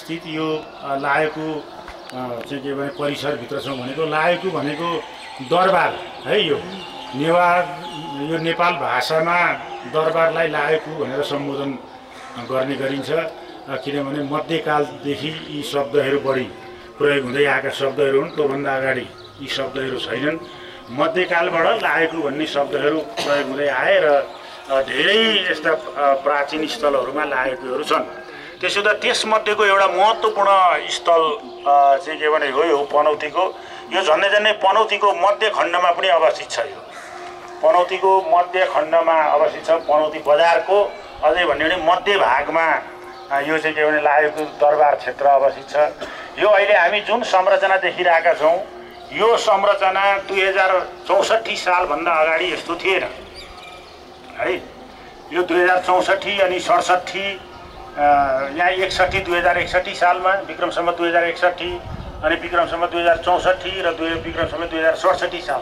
स्थित यो लाएको चाहिँ के भने परिसरभित्र छौँ भनेको लाएको भनेको दरबार है। यो नेपाल भाषामा दरबारलाई लाएको भनेर सम्बोधन गर्ने गरिन्छ, किनभने मध्यकालदेखि यी शब्दहरू बढी प्रयोग हुँदै आएका शब्दहरू हुन्। त्योभन्दा अगाडि यी शब्दहरू छैनन्। मध्यकालबाट लाएको भन्ने शब्दहरू प्रयोग हुँदै आए र धेरै यस्ता प्राचीन स्थलहरूमा लागेकोहरू छन्। त्यसो त त्यसमध्येको एउटा महत्त्वपूर्ण स्थल चाहिँ के भने हो पनौतीको। यो झन्डै पनौतीको मध्य खण्डमा पनि अवस्थित छ। यो पनौतीको मध्य खण्डमा अवस्थित छ। पनौती बजारको अझै भन्यो भने मध्य भागमा यो चाहिँ के भने लागेको दरबार क्षेत्र अवस्थित छ। यो अहिले हामी जुन संरचना देखिरहेका छौँ, यो संरचना 2064 सालभन्दा अगाडि यस्तो थिएन है। यो 2064 अनि 67 यहाँ 61 2061 सालमा विक्रम सम्वत 2061 अनि विक्रम सम्वत 2064 र विक्रम सम्वत 2067 साल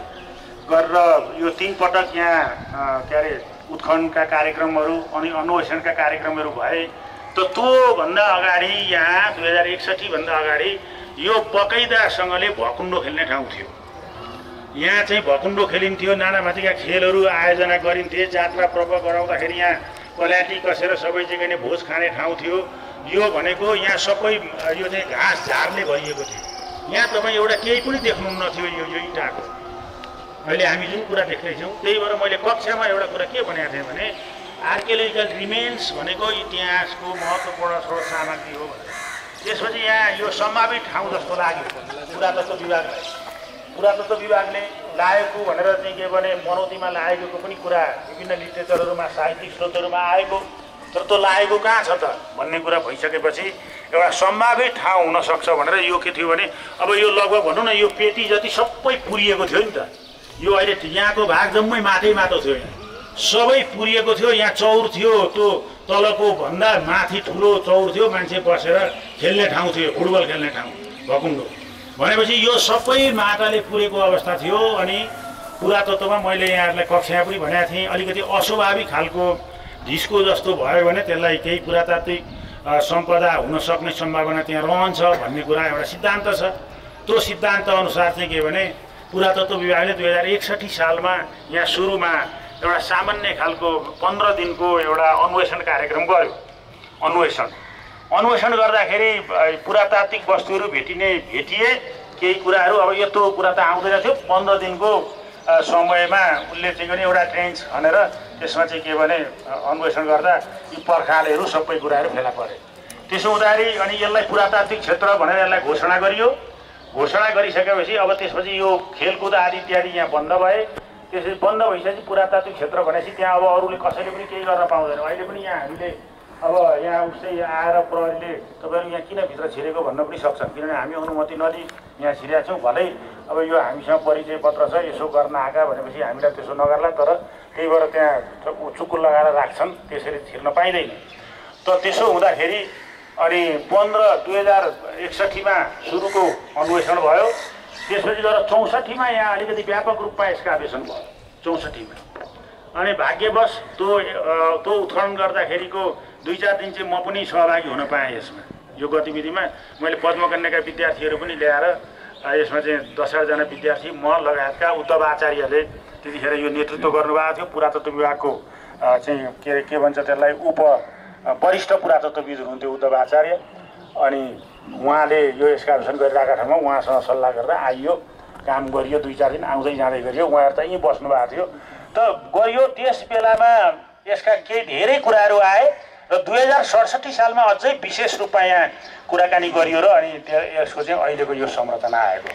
गरेर यो 3 पटक यहाँ के अरे उत्खननका कार्यक्रमहरू अनि अन्वेषणका कार्यक्रमहरू भए। त्योभन्दा अगाडि यहाँ 2061 भन्दा अगाडि यो बकैदासँगले भकुण्डो खेल्ने ठाउँ थियो। यहाँ चाहिँ भकुण्डो खेलिन्थ्यो, नानाभाँतीका खेलहरू आयोजना गरिन्थे। जात्रा पर्व गराउँदाखेरि यहाँ कल्याटी कसेर सबै चाहिँ नै भोज खाने ठाउँ थियो। यो भनेको यहाँ सबै यो चाहिँ घाँस झारले भरिएको थियो। यहाँ तपाईँ एउटा केही पनि देख्नुहुन्न थियो यो इँटाको। अहिले हामी जुन कुरा देख्दैछौँ त्यही भएर मैले कक्षामा एउटा कुरा के भनेको थिएँ भने आर्कियोलोजिकल रिमेन्स भनेको इतिहासको महत्त्वपूर्ण स्रोत सामग्री हो भनेर। त्यसपछि यहाँ यो सम्भावित ठाउँ जस्तो लाग्यो पुरातत्व विभागलाई। पुरातत्व विभागले लागेको भनेर चाहिँ के भने पनौतीमा लागेको पनि कुरा विभिन्न लिटरेचरहरूमा साहित्यिक स्रोतहरूमा आएको, तर त्यो लागेको कहाँ छ त भन्ने कुरा भइसकेपछि एउटा सम्भावित ठाउँ हुनसक्छ भनेर यो के थियो भने अब यो लगभग भनौँ न यो पेटी जति सबै पुरिएको थियो नि त। यो अहिले यहाँको भाग जम्मै माटो थियो। यहाँ सबै पुरिएको थियो। यहाँ चौर थियो, त्यो तलको भन्दा माथि ठुलो चौर थियो, मान्छे बसेर खेल्ने ठाउँ थियो, फुटबल खेल्ने ठाउँ भकुण्डो भनेपछि यो सबै माटाले पुरेको अवस्था थियो। अनि पुरातत्वमा मैले यहाँहरूलाई कक्षामा पनि भनेको थिएँ अलिकति अस्वाभाविक खालको ढिस्को जस्तो भयो भने त्यसलाई केही पुरातात्विक सम्पदा हुन सक्ने सम्भावना त्यहाँ रहन्छ भन्ने कुरा एउटा सिद्धान्त छ। त्यो सिद्धान्त अनुसार चाहिँ के भने पुरातत्व विभागले 2061 सालमा यहाँ सुरुमा एउटा सामान्य खालको 15 दिनको एउटा अन्वेषण कार्यक्रम गर्यो। अन्वेषण गर्दाखेरि पुरातात्विक वस्तुहरू भेटिए केही कुराहरू। अब यत्रो कुरा त आउँदैन थियो। 15 दिनको समयमा उसले चाहिँ पनि एउटा ट्रेन्च खनेर त्यसमा चाहिँ के भने अन्वेषण गर्दा यी पर्खालहरू सबै कुराहरू फेला परे। त्यसो हुँदाखेरि अनि यसलाई पुरातात्विक क्षेत्र भनेर यसलाई घोषणा गरियो। घोषणा गरिसकेपछि अब त्यसपछि यो खेलकुद आदि इत्यादि यहाँ बन्द भए। त्यसपछि बन्द भइसकेपछि पुरातात्विक क्षेत्र भनेपछि त्यहाँ अब अरूले कसैले पनि केही गर्न पाउँदैन। अहिले पनि यहाँ हामीले अब यहाँ उसै आएर प्रहरीले तपाईँहरू यहाँ किन भित्र छिरेको भन्न पनि सक्छन्, किनभने हामी अनुमति नलिई यहाँ छिरेका छौँ। भलै अब यो हामीसँग परिचय पत्र छ यसो गर्न आएका भनेपछि हामीलाई त्यसो नगर्ला, तर त्यही भएर त्यहाँ चुक्कुल लगाएर राख्छन्, त्यसरी छिर्न पाइँदैन। त त्यसो हुँदाखेरि अनि 2061मा सुरुको अन्वेषण भयो। त्यसपछि गएर 64मा यहाँ अलिकति व्यापक रूपमा एक्सकाभेसन भयो 64मा। अनि भाग्यवश त्यो उत्खनन गर्दाखेरिको 2-4 दिन चाहिँ म पनि सहभागी हुन पाएँ यसमा। यो गतिविधिमा मैले पद्मकन्याका विद्यार्थीहरू पनि ल्याएर यसमा चाहिँ 10-11 जना विद्यार्थी म लगायतका उद्धव आचार्यले त्यतिखेर यो नेतृत्व गर्नुभएको थियो। पुरातत्व विभागको चाहिँ के भन्छ त्यसलाई वरिष्ठ पुरातत्वविद हुनुहुन्थ्यो उद्धव आचार्य। अनि उहाँले यो एक्सकाभेसन गरिरहेका ठाउँमा उहाँसँग सल्लाह गर्दा आइयो, काम गरियो। 2-4 दिन आउँदै जाँदै गरियो। उहाँहरू त यहीँ बस्नु भएको थियो त गरियो। त्यस बेलामा यसका केही धेरै कुराहरू आए र 2067 सालमा अझै विशेष रूपमा यहाँ कुराकानी गरियो र अनि यसको चाहिँ अहिलेको यो संरचना आएको।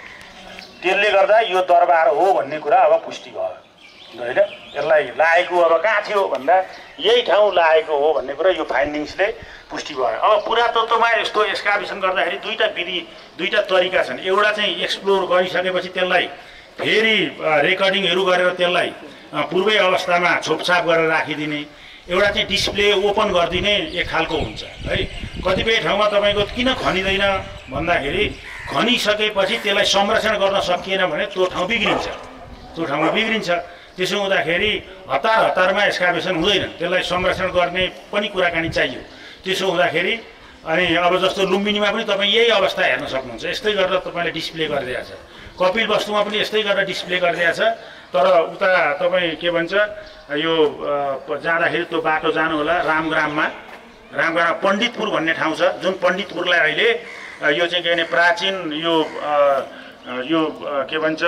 त्यसले गर्दा यो दरबार हो भन्ने कुरा अब पुष्टि भयो होइन। यसलाई लागेको अब कहाँ थियो भन्दा यही ठाउँ लागेको हो भन्ने कुरा यो फाइन्डिङ्सले पुष्टि भयो। अब पुरातत्वमा यस्तो एक्सकाभेसन गर्दाखेरि दुईटा तरिका छन्। एउटा चाहिँ एक्सप्लोर गरिसकेपछि त्यसलाई फेरि रेकर्डिङहरू गरेर त्यसलाई पूर्वै अवस्थामा छोपछाप गरेर राखिदिने। एउटा चाहिँ डिस्प्ले ओपन गरिदिने एक खालको हुन्छ है। कतिपय ठाउँमा तपाईँको किन खनिँदैन भन्दाखेरि खनिसकेपछि त्यसलाई संरक्षण गर्न सकिएन भने त्यो ठाउँ बिग्रिन्छ, त्यो ठाउँमा बिग्रिन्छ। त्यसो हुँदाखेरि हतारमा एक्सकाभेसन हुँदैन, त्यसलाई संरक्षण गर्ने पनि कुराकानी चाहियो। त्यसो हुँदाखेरि अनि अब जस्तो लुम्बिनीमा पनि तपाईँ यही अवस्था हेर्न सक्नुहुन्छ। यस्तै गरेर तपाईँले डिस्प्ले गरिदिएको छ। कपिल वस्तुमा पनि यस्तै गरेर डिस्प्ले गरिदिएको छ। तर उता तपाईँ के भन्छ यो जाँदाखेरि त्यो बाटो जानु होला रामग्राममा पण्डितपुर भन्ने ठाउँ छ, जुन पण्डितपुरलाई अहिले यो चाहिँ के भने प्राचीन यो के भन्छ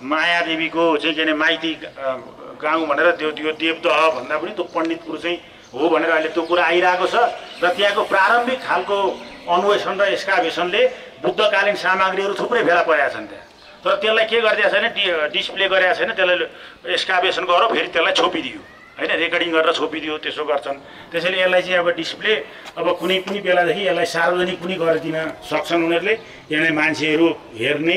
मायादेवीको चाहिँ के भने माइती गाउँ भनेर त्यो देवदह भन्दा पनि त्यो पण्डितपुर चाहिँ हो भनेर अहिले त्यो कुरा आइरहेको छ। र त्यहाँको प्रारम्भिक खालको अन्वेषण र एक्सकाभेसनले बुद्धकालीन सामग्रीहरू थुप्रै भेला परेका छन् त्यहाँ। तर त्यसलाई के गरिदिएको छैन, डिस्प्ले गरेको छैन, त्यसलाई एक्सकाभेसन गरेर फेरि त्यसलाई छोपिदियो होइन, रेकर्डिङ गरेर छोपिदियो, त्यसो गर्छन्। त्यसैले यसलाई चाहिँ अब डिस्प्ले अब कुनै पनि बेलादेखि यसलाई सार्वजनिक पनि गरिदिन सक्छन् उनीहरूले। यहाँनिर मान्छेहरू हेर्ने,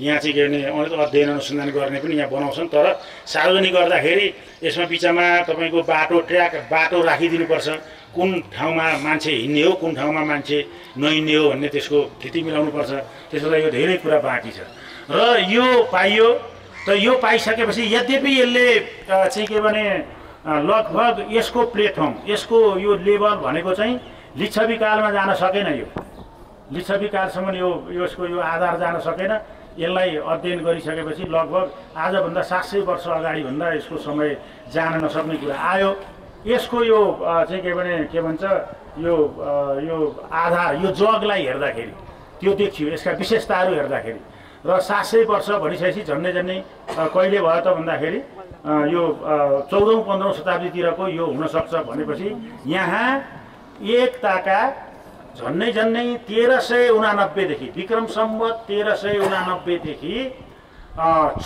यहाँ चाहिँ के भने अध्ययन अनुसन्धान गर्ने पनि यहाँ बनाउँछन्। तर सार्वजनिक गर्दाखेरि यसमा बिचमा तपाईँको बाटो राखिदिनुपर्छ, कुन ठाउँमा मान्छे हिँड्ने हो, कुन ठाउँमा मान्छे नहिँड्ने हो भन्ने त्यसको स्थिति मिलाउनुपर्छ। त्यसो यो धेरै कुरा बाँकी छ र यो पाइयो। त यो पाइसकेपछि यद्यपि यसले चाहिँ के भने लगभग यसको प्लेटफर्म, यसको यो लेभल भनेको चाहिँ लिच्छविकालमा जान सकेन। यो लिच्छविकालसम्म यसको यो आधार जान सकेन। यसलाई अध्ययन गरिसकेपछि लगभग आजभन्दा 700 वर्ष अगाडि भन्दा यसको समय जान नसक्ने कुरा आयो। यसको यो चाहिँ के भने के भन्छ यो आधार, यो जगलाई हेर्दाखेरि त्यो देखियो, यसका विशेषताहरू हेर्दाखेरि। र 700 वर्ष भनिसकेपछि झन्डै कहिले भयो त भन्दाखेरि यो 14औं-15औं शताब्दीतिरको यो हुनसक्छ भनेपछि यहाँ एकताका झन्डै 1389 देखि विक्रम सम्वत 1389 देखि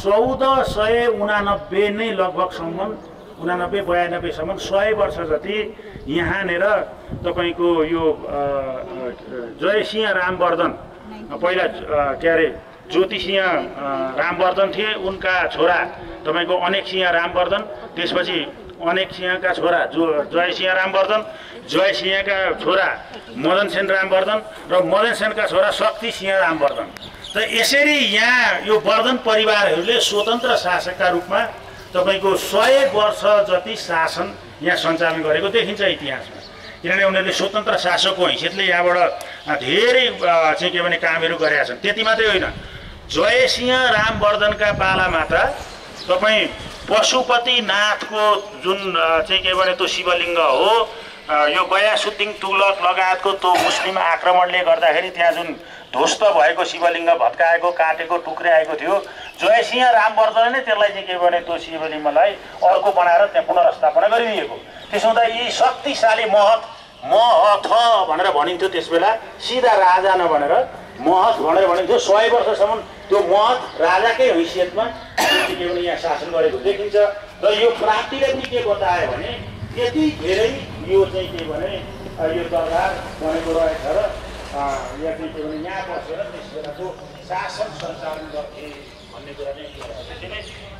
1489 नै लगभगसम्म 89-92सम्म 100 वर्ष जति यहाँनिर तपाईँको यो जयसिंह रामवर्धन, पहिला के अरे ज्योतिसिंह रामवर्धन थिए, उनका छोरा तपाईँको अनेक सिंह रामवर्धन, त्यसपछि अनेक सिंहका छोरा जयसिंह रामवर्धन, जयसिंहका छोरा मदन सेन रामवर्धन र मदन सेनका छोरा शक्ति सिंह रामवर्धन। त यसरी यहाँ यो वर्धन परिवारहरूले स्वतन्त्र शासकका रूपमा तपाईँको 100 वर्ष जति शासन यहाँ सञ्चालन गरेको देखिन्छ इतिहासमा। किनभने उनीहरूले स्वतन्त्र शासकको हैसियतले यहाँबाट धेरै चाहिँ के भने कामहरू गरेका छन्। त्यति मात्रै होइन, जयसिंह रामवर्धनका पालामा त तपाईँ पशुपतिनाथको जुन चाहिँ के भने त्यो शिवलिङ्ग हो, यो गयासुद्दिन तुगलक लगायतको त्यो मुस्लिम आक्रमणले गर्दाखेरि त्यहाँ जुन ध्वस्त भएको शिवलिङ्ग भत्काएको, काटेको, टुक्र्याएको थियो, जयसिंह रामवर्धनले नै त्यसलाई चाहिँ के भने त्यो शिवलिङ्गलाई अर्को बनाएर त्यहाँ पुनर्स्थापना गरिदिएको। त्यसो हुँदा यी शक्तिशाली महत भनेर भनिन्थ्यो त्यसबेला, सिधा राजा नभनेर महत भनेर भनिन्थ्यो। 100 वर्षसम्म त्यो महत राजाकै हैसियतमा के भने यहाँ शासन गरेको देखिन्छ। र यो प्राप्तिले पनि के बतायो भने यति धेरै यो चाहिँ के भने यो दरबार बनेको रहेछ र यहाँ चाहिँ के भने यहाँ बसेर त्यस बेलाको शासन सञ्चालन गर्थे भन्ने कुरा नै त्यसैले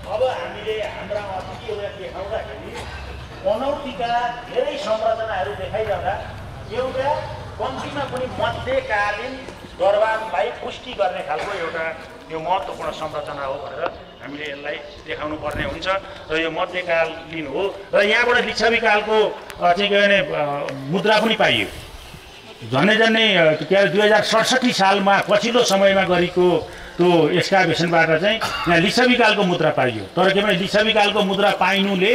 अब हामीले हाम्रा अतिथिहरूलाई देखाउँदाखेरि पनौतीका धेरै संरचनाहरू देखाइरहँदा एउटा कम्तीमा पनि मध्यकालीन दरबारलाई पुष्टि गर्ने खालको एउटा यो महत्त्वपूर्ण संरचना हो भनेर हामीले यसलाई देखाउनु पर्ने हुन्छ। र यो मध्यकालीन हो र यहाँबाट लिच्छविकालको चाहिँ के भने मुद्रा पनि पाइयो। झन्डै के अरे 2067 सालमा पछिल्लो समयमा गरेको त्यो एक्सकाभेसनबाट चाहिँ यहाँ लिच्छविकालको मुद्रा पाइयो। तर के भने लिच्छविकालको मुद्रा पाइनुले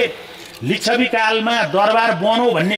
लिच्छविकालमा दरबार बनौ भन्ने